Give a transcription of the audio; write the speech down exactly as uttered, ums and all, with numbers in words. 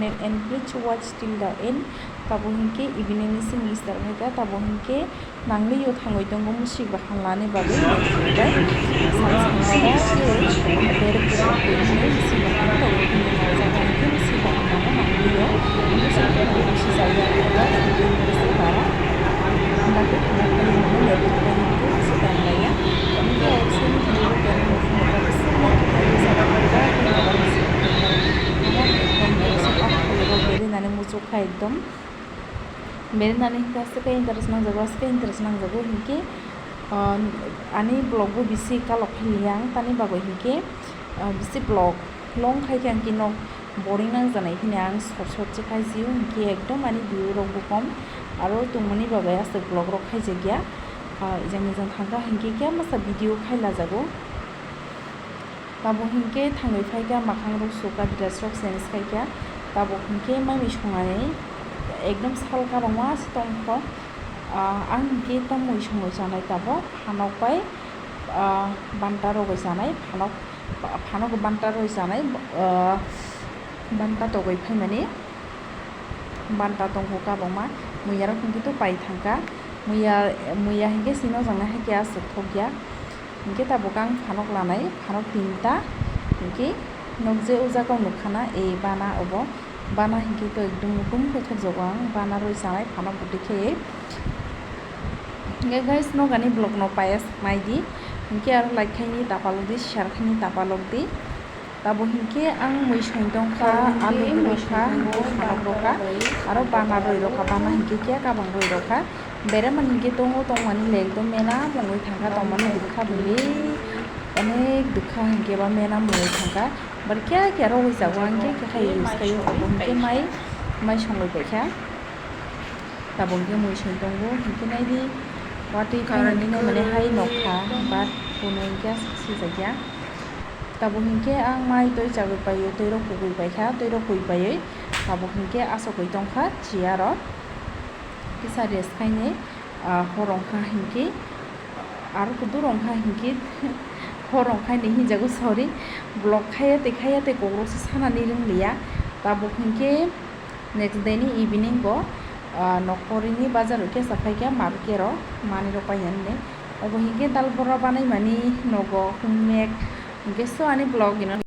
And please watch till the end. Tabo hinkhe evening ni simi start khaikha, tabo hinkhe nangli yo thangwi tongo musi bahan lani bagwi. Sal sangma ba berek berek twi hwnwi musi bahan tongwi hwnwi nangjakha hinkhe musi bahan lama nangli yo. Musi bahan musi jaya eba twi hwnwi se bara. Anda khe thangna khe nangno leptwi khe hinkhe musi bahan laya. Hinkhe o simi hwnwi bo khe nangno phunukha musi bahan laya. Berinani muchukha ekdom. Berinani hinkhe aswk khe interest nangjago, aswk khe interest nangjago hinkhe, ah, ani vlog bo bisi kalok khailiya ang, tani bagwi hinkhe, ah, bisi vlog long khaikhe ang khe nok boring nangjaknai hwnwi ang short short se khaisio, hinkhe ekdom ani view rok bo kom, aro tongmani bagwi aswk vlog rok khaijakya, ah, ejang ejang thangkha hinkhe khe masa video khailajago. Tabo hinkhe thangwi phaikha, mwkhang rok sukha, dress rok change khaikha. Tabo hinkhe mai mui songnani ekdom sal kabangma se tongkho. Ah, ang hinkhe ta mui songwi chanai tabo phanok bai, ah, banta rogwi chanai, phanok, phanok banta rogwi chanai, ah, banta togwi phaimani. Banta tongkho kabangma, muya rok hinkhe to pai thangkha. Muya, muya hinkhe sino jangna haikhe aswk thokya. Hinkhe tabuk ang phanok lanai, phanok tinta. Hinkhe nukje o jaga o nukha na, e bana obo. Bana hinkhe to ekdom mutum khe thokjago ang, bana roi chanai phanok bwtwi khe. Hinkhe guys, nokani vlog no payas naidi. Hinkhe aro like khaini tapalokdi, share khaini tapalokdi. Tabo hinkhe ang mui songwi tongkha, alu rokha, hinkhe phanok rokha, aro bana roi rokha, bana hinkhe khe kabang roi rokha. Beremani hinkhe tongo, tongmani le ekdom mena mungwi thangkha, tongmani dukha bwlwi onek dukha hinkhe ba mena mungwi thangkha. Bar khe khe rogwi jago ang khe khe khai use khaio, obo hinkhe mai, mai songwi paikha. Tabuk hinkhe mui songwi tongo, hinkhe naidi watwi phainani nai mane hai nokha, but kunu hinkhe aswk sijakya. Tabuk hinkhe ang mai twi chagwi paio, twi rok kubui paikha, twi rok kui paiwi tabuk hinkhe aswkwi tongkha chair o. Kisa rest khainai, ah, hor wngkha hinkhe, aro kudur wngkha hinkhe, hor wngkha hinwi hinjago, sorry, vlog khaiya tei khaiya tei kokrokse sanani rwngliya. Tabuk hinkhe next day ni evening o, ah, nokhorini bazar o kesa phaikha market o manwi rok painani. Obo hinkhe dal bora banaimani nogo hwnwi hinkhe so ani vlog ino.